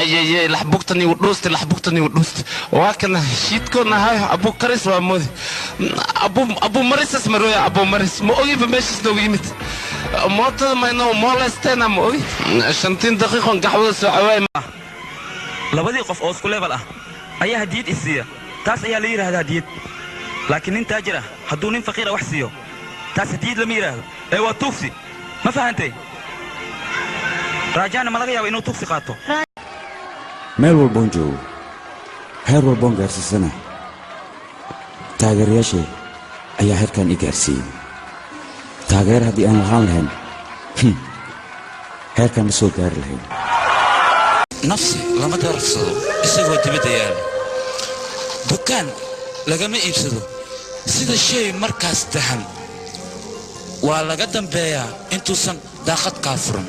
Ayayay, laxbugtani dhuusti, laxbugtani dhuusti. Waa kana shiidkoodna hayo. Abu karis waa moodi, abu abu marisas marooya. Abu maris ma ogiba, meeshaas noogu yimid mootada mayno moolesteena. Ma ogi, 50 daqiiqon gaxwada soo cawaay. Labadii qof oo isku level ah ayaa hadiyad is siiya, taas ayaa la yidhaahdaa hadiyad. Laakiin nin taajir ah hadduu nin faqiira wax siiyo, taas hadiyad lama yidhaahdo ee waa tuugsi. Ma fahantay? Raajaana ma laga yaabo inuu tuugsi qaato? Meel walboon joogo, heer walboon gaarsiisana, taageerayaashay ayaa heerkan i gaarsiiyey. Taageer haddii aan lahaan lahayn, heerkan ma soo gaari lahayn. Nafsi lama darafsado isagoo dibadda yaala, dukaan lagama iibsado. Sida shay markaas dahan waa laga dambeeyaa intuusan daaqad kaa furan.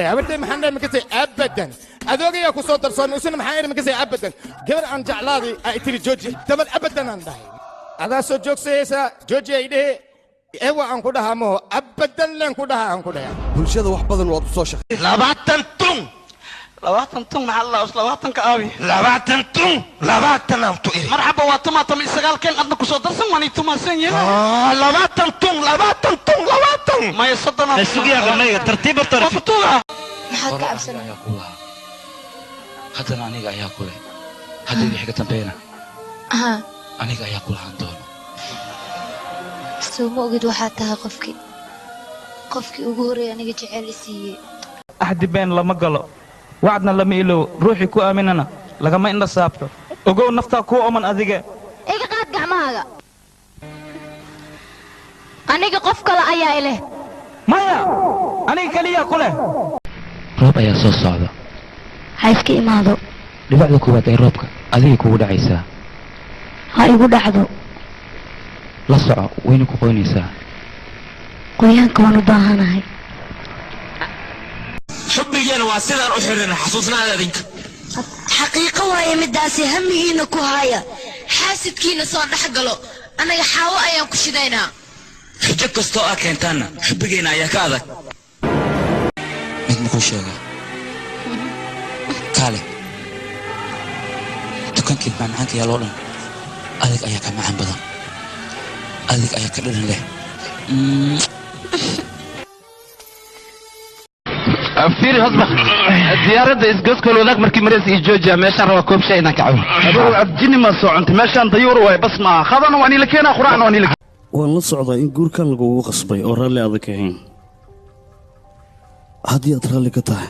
Habartay maxaan dhahay? Makasay abadan. Adoogayaa ku soo darsoomay isuna. Maxaan idhi? Makasay abadan. Gabar aan jeclaaday aa tiri jooji dabad. Abadan aan dhahay. Adaa soo joogsayaysaa, jooji ay dhehe. Ewa aan ku dhahaa maho, abadan leen ku dhahaa, aan ku dhahaa. Bulshada wax badan waad u soo shaqay. 20 tun. 20 tun maxaa la 20-ka aabi? 20 tun, 20 aan tu iri. Marxaba, waa tumaa 19-keen adna kusoo darsan waan tumasan yahay. 20 tun, 20 tun, 20. Maya, 30. Sugiyaa mayga tartiib tartiib. Kutuga. Maxaad ka Hore aniga cabsanay? ayaa ku lahaa, haddana aniga ayaa ku leh. Haddii wixii ka dambeeyana Haa. aniga ayaa ku lahaan doona. Soo ma ogid, waxaad tahay qofkii ugu horreeyay aniga jecel i siiyey. Axdi been lama galo, wacdna lama ilow, ruuxii ku aaminana lagama indha saabto. Ogow, naftaa kuu oman adiga. Iga qaad gacmahaaga. Aniga qof kale ayaa ileh. Maya, aniga keliya ku leh. Roob ayaa soo socda. Ha iska imaado. Dhibacda koowaad ee roobka adigay kugu dhacaysaa. Ha igu dhacdo. La soco, wayna ku qoynaysaa. Qoyaanka waan u baahanahay. Xubbigeena waa sidaan u xirina, xasuusnaada adinka. Xaqiiqo waaye midaasi. Hamigiina ku haya, xaasidkiina soo dhex galo, annaga xaawo ayaan ku shidaynaa. Xujo kastoo aa keentaanna, xubbigeena ayaa ka adag. Mid makuu sheegaa? Kaale, dukaankii macmacaanka yaaloo dhan adig ayaa ka macaan badan, adig ayaa ka dhadhan leh. Fiiri hosba, diyaaradda isgoodkool wadaag markii maraysa iyo joojiya. Meeshaan rabaa koob shay inaan ka cabo. Adow afjini ma soo cuntay? Meeshaan dayuur waay, bas maaha. Qadana waa niila keenaa, quraacna waa niila. Waan la socdaa in guurkan lagugu qasbay oo raalli adag ahayn. Haddii aad raalli ka tahay,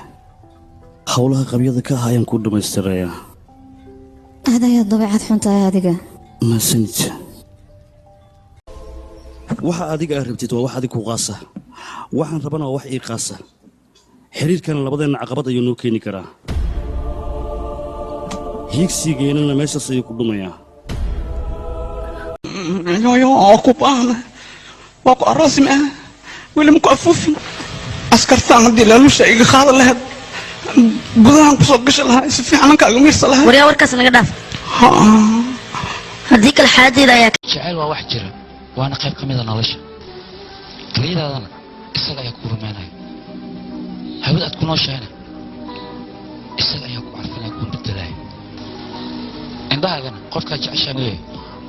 howlaha qabyada ka ah ayaan kuu dhammaystirayaa. Aad ayaad dabeecad xun tahay adiga. Mahadsanid. Waxa adiga aad rabtid waa wax adig ku qaasa, waxaan rabana waa wax ii qaasa. Xiriirkan labadeenna caqabad ayuu noo keeni karaa, hiigsigeennana meeshaas ayuu ku dhumayaa. Yoyo, waa ku baahna, waa ku aroosi maa, weli ma ku afuufin. Askartaan haddii laalusha iga qaadan lahayd, gudahan kusoo gashi lahaa, si fiican kaaga miirsa lahaa. Waryaa, warkaas naga dhaaf, haddii kale xaaladeyda ayaa. Jacayl waa wax jira, waana qayb ka mida nolosha. Taliyadaadana isaga ayaa kuu rumaynaya, hawada aad ku nooshahayna isaga ayaa ku carfinaya, kuu bedelaya. Indhahaagana qofkaa jeceshaa mooye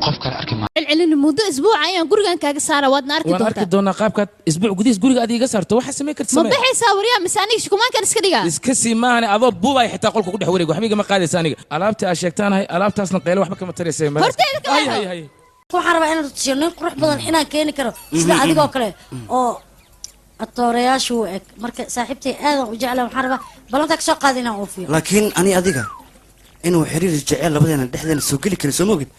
qof kale arki maayo. Celcelin, muddo isbuuca ayaan gurigan kaaga saara, waadna arki Waan arki doontaa. doonaa qaabkaad isbuuc gudihiis guriga aad iiga saarto. Waxa samayn karta Ma samee. baxaysaa waryaa, mise aniga shukumaankan iska dhigaa? Iska sii maahane, adoo buubay xitaa qolka ku dhex wareeg, waxba igama qaadaysa aniga. Alaabta aad sheegtaanahay, alaabtaasna qeyle waxba kama taraysa. Horteeda ka Hay, leexo. hay, hay. Waxaan rabaa inaan tusiyo nin qurux badan inaan keeni karo, sida adigoo kale oo atoorayaashu u eg. Marka saaxiibtay aadan u jecla, waxaan rabaa ballantaa kasoo qaada inaan oofiyo. Laakiin ani adiga inuu xiriir jecel labadeena dhexdeena soo geli kara, soo mogid?